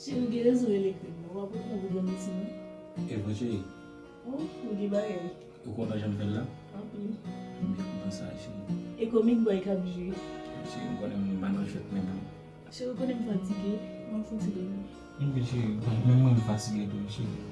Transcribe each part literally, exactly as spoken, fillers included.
Cheri, ou gen rezon rele krèm nan. W ap reponn pou granmesi, non? E vre, cheri. Oh, ou gen bagay. Ou kontan jan m fè l la? Anpil. M byen kontan sa, cheri. E komik bòy k ap jwe. Cheri, m konnen m pa nan jwèt menm non. Cheri, ou konnen m fatige. Mwen fouti dòmi. Ok, cheri. Menm mwen m fatige tou, cheri.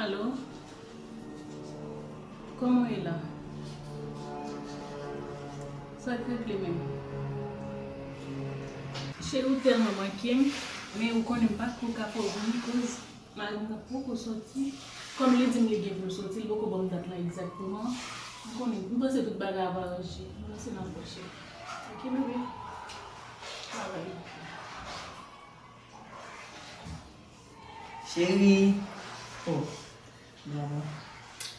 Alo? Kòman w ye la? Sa k regle menm? Cheri, ou tèlman manke m, men ou konnen m pa ko ka fè w vini koz mari m nan poko soti. Kòm li di m li gen pou l soti, li poko ban m dat la egzakteman. Ou konnen, m panse tout bagay ap aranje. M panse n ap bon, cheri. Ok, bebe. Bye bye. Cheri. Oh. Bon.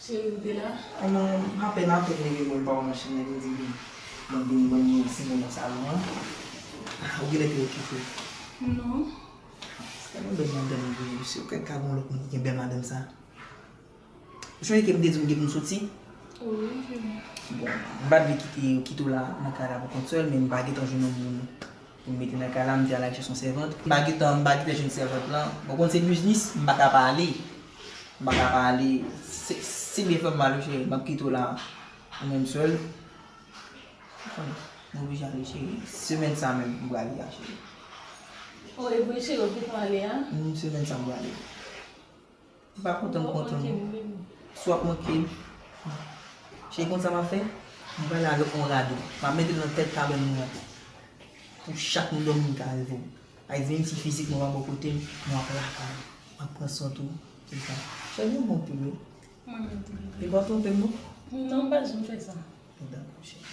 Cheri, ou te la? Ah non, apèn, apèn leve mwen pa w nan chanm nan, vin di m, bon, vin ban m yon ti mo nan salon an. Ah, ou genlè te okipe. Non. Se tèlman bèl madanm ou genyen, mesye, ou kwè ka gen yon lòt moun ki gen bèl madanm sa? Ou sonje ke m te di w m gen pou m soti? Wi, m sonje. Bon, m pa t vle kite, kite w la nan kay la pou kont sèl, men m pa gentan jwenn yon moun pou m mete nan kay la, m te al al chèche yon sèvant. M pa gentan, m pa gentan jwenn sèvant lan. Bon, konn se biznis, m pa ka pa ale. M pa ka pa ale. Se, se byen fè m mal, wi, cheri. M ap kite w la, ou menm sèl. Ou konnen, m oblije ale, cheri. Semèn sa menm, m prale a, cheri. Oh, e vre, cheri, ou te prale a? Wi, semèn sa, m prale. M pa kontan, m kontan. Si w ap manke m. Cheri, konn sa m ap fè? M pral avèk yon rado. M ap mete l nan tèt kabann mwen an. Pou chak moun dòmi, m ka reve w. Sa vle di, menm si fizikman w pa bò kote m, m ap lakay ou. M ap pran swen w. Se sa. Cheri, ou bon anpil, wi. Mwen menm tou. E pa twonpe m, non? Non, m pa janm fè sa. Bon, dakò, cheri.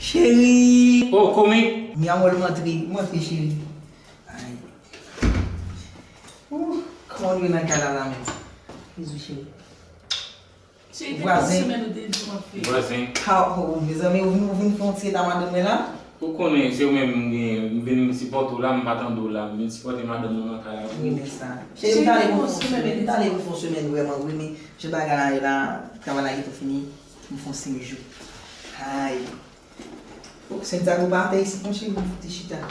Cheri! Oh, kòman? Mi amor, m antre, m antre, cheri. Ay. Ouh, kòman nou ye nan kay la, la menm? Bizou, cheri. Cheri, te gon semèn ou te di w ap fè. Vwazen. Ha, oh, mezanmi, ou vin, ou vin fè yon ti eta madanm mwen la? Ou konnen, se ou menm m gen, m vin sipòte w la, m pa tande w la, m vin sipòte madanm mwen nan kay la. Wi, men sa. Cheri, m t ale pou fè yon semèn, m t ale pou fè yon semèn vrèman, wi, men jan bagay la ye la, travay la gentan fini, m fè yon senk jou. Ay. Oh, Santiago pa atè isit non, cheri, m fout chita.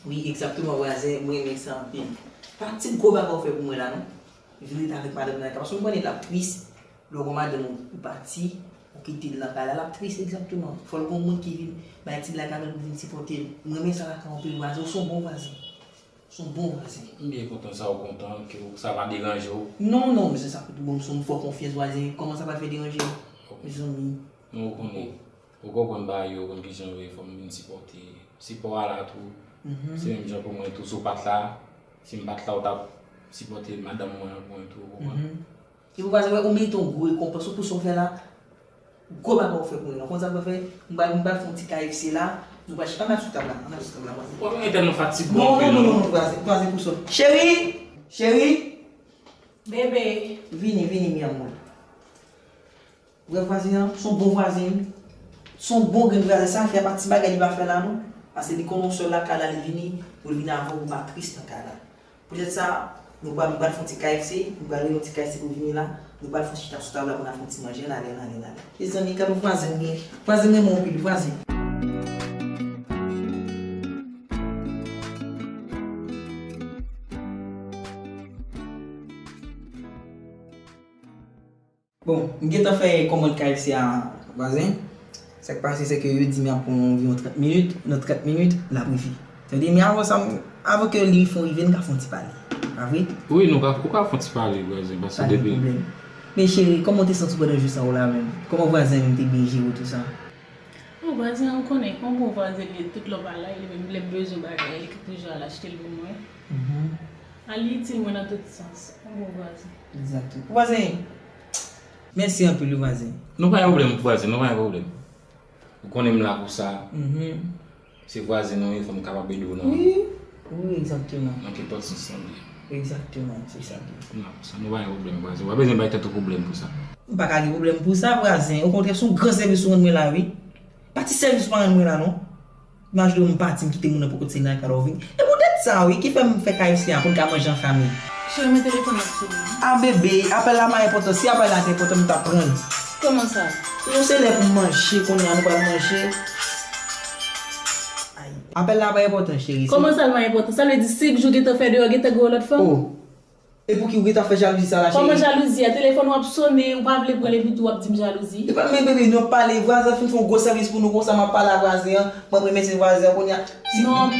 Wi, egzakteman, vwazen, m renmen sa anpil. Pa ti gwo bagay ou fè pou mwen la, non. Vin ret avèk madanm nan nan kay, paske m konnen l ap tris. Lè w gon madanm ou, ou pati, ou kite l nan kay la, l ap tris, egzakteman. Fò l gon moun ki vin bay ti blag avè l pou vin sipòte l. M renmen sa lakay ou anpil, vwazen, ou se yon bon vwazen. Ou se yon bon vwazen. M byen kontan sa ou kontan, ke ou, sa pa deranje w. Non, non, men se sa pou tou bon, m fè w konfyans, vwazen, kòman sa pral fè deranje w? Ok. Mezanmi. Non, ou konnen. Ou konprann bagay yo, ou konn kijan yo ye, fò m vin sipòte. Sipò a la tou. Mhm. Se menm jan pou mwen tou, si w pa t la, si m pa t la, ou t ap sipòte madanm mwen an pou mwen tou, ou konprann? Mhm. E pou vwazen, wè, ou merite yon gwo rekonpans, ou pou sa w fè la, gwo bagay ou fè pou mwen. Ou konn sa m pral fè? M pral, m pral fè yon ti K F C la, nou pral chita, ann al sou tab la, ann al sou tab la, vwazen. Ou pa gen tèlman fatig non, non, non, non, non, vwazen, vwazen pou sa. Cheri! Cheri! Bebe! Vini, vini, mi amor. Vrè vwazen an, se yon bon vwazen, wi. Se yon bon grenn vwazen, sa fè pa ti bagay li pa fè la, non. Paske li konnen w sèl lakay la, li vini, pou l vin avè w, pou w pa tris nan kay la. Poutèt sa, nou pral, nou pral fè yon ti K F C, nou pral rele yon ti K F C pou vini la, nou pral fè yon chita sou tab la pou n al fè yon ti manje, n ale, n ale, n ale. Mezanmi, gad yon vwazen m gen, vwazen m renmen w anpil, vwazen. Bon, m gentan fè kòmand K F C a, vwazen. Sa k pase, se ke yo di m y ap pran anviwon trant minit. Nan trant minit, l ap rive. Sa vle di, men avan sa, m- avan ke li fon rive, n ka fè yon ti pale. Pa vre? Wi, nou ka, ou ka fè yon ti pale, vwazen, paske depi. Pa gen pwoblèm. Men cheri, kòman w te santi w pandan jou sa yo la menm? Kòman vwazen menm te byen jere w, tou sa? Bon, vwazen an, ou konnen, yon bon vwazen li ye, tout lè w pa la, li menm lè m bezwen bagay, li ka toujou al achte l pou mwen. Mhm. A, li itil mwen nan tout sans, yon bon vwazen. Egzakteman. Vwazen, mèsi anpil wi vwazen. Nou pa gen pwoblèm, vwazen, nou pa gen pwoblèm. Ou konnen m la pou sa. Mhm. Se vwazen nou ye, fò m kapab ede w nan. Wi, wi, egzakteman. Nan kenpòt sans lan li ye. Egzakteman, se sa li ye. M la pou sa, nou pa gen pwoblèm, vwazen. Ou pa bezwen bay tèt ou pwoblèm pou sa. M pa ka gen pwoblèm pou sa, vwazen. Okontrè, se yon gran sèvis ou rann mwen la, wi. Pa ti sèvis ou pa rann mwen la, non. Imajine w m pati, m kite moun nan poko ti nan kado vin. E poutèt sa, wi, ki fè m fè K F C a pou n ka manje an fanmi. Cheri, men telefòn nan ap sonnen. A, bebe, apèl la pa enpòtan. Si apèl la te enpòtan, m t ap pran l. Kòman sa? Non, se lè pou m manje, kounye a nou pral manje. Ay. Apèl la pa enpòtan, cheri. Kòman sa l pa enpòtan? Sa vle di senk jou gentan fè deyò, gentan gen yon lòt fanm? Oh. E pouki ou gentan fè jalouzi sa la, cheri? Kòman jalouzi a? Telefòn ou ap sonnen, ou pa vle pran l epi tou w ap di m jalouzi? Epa, men bebe, nou ap pale, vwazen fin fè yon gwo sèvis pou nou konsa, m ap pale a vwazen an, mwen remèsye vwazen an, kounye a. Non.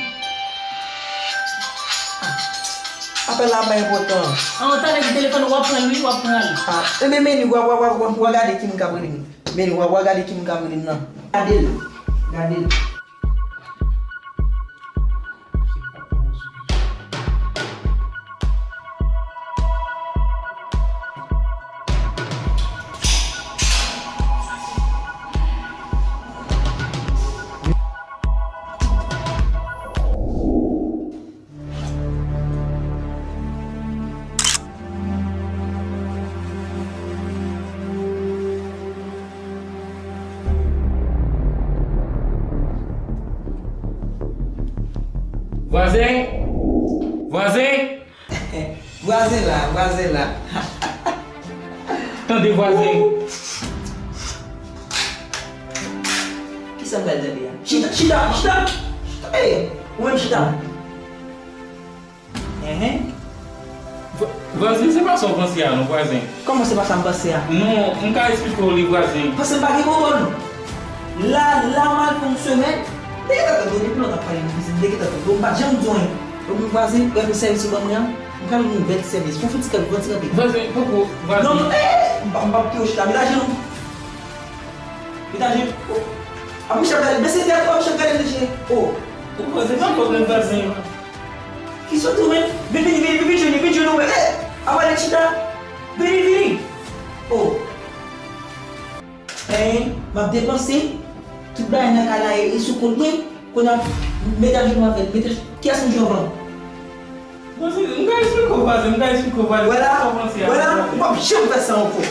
Apèl la pa enpòtan. An, ou ta vle di telefòn ou ap pran l, wi, w ap pran l. Ah, enben, men w a, w a, w a, w a, w a gade ki moun k ap rele m. Men w a, w a gade ki moun k ap rele m nan. Gade l. Gade l. Vwazen! Vwazen! Vwazen la, vwazen la. Tande vwazen. Kisa m pral tande a? Chita, chita, chita! Chita! Ey, ou menm chita! Enhen. Vwa- Vwazen, se pa sa w panse a non, vwazen. Kòman se pa sa m panse a? Non, m ka esplike w li, vwazen. Paske m pa gen konprann. La, la mal fè yon semèn. M te gentan tande w depi lontan ap pale nan prizon. M te gentan tande w. M pa t janm di w anyen. Donk, vwazen, gade sèvis ou ban mwen an. M ka ban w yon bèl sèvis. Fè yon ti kanpe, fè yon ti kanpe. Vwazen, poko, vwazen. Non, non, eh, m pa, m p ap kite w chita. Met ajenou. Met ajenou. Oh. Ap mouche ap gade. Bese tèt ou, ap mouche ap gade m, mesye. Oh. Ou panse se fòt mwen, vwazen. Ki sòt ou menm? Vin, vin, vin, vin, vin jwenn li, vin jwenn ou menm. Eh! Apa nèg chita? Vini, vini. Oh. Hein, m ap depanse. Tout bagay nan kay la e, e sou kont mwen. Kounye a, met ajenou avè l. Met aj- Kiyès m jwe anvan? Vwazen, m ka esplike w, vwazen, m ka esplike w, vwazen. Vwala, vwala, m p ap janm fè sa ankò.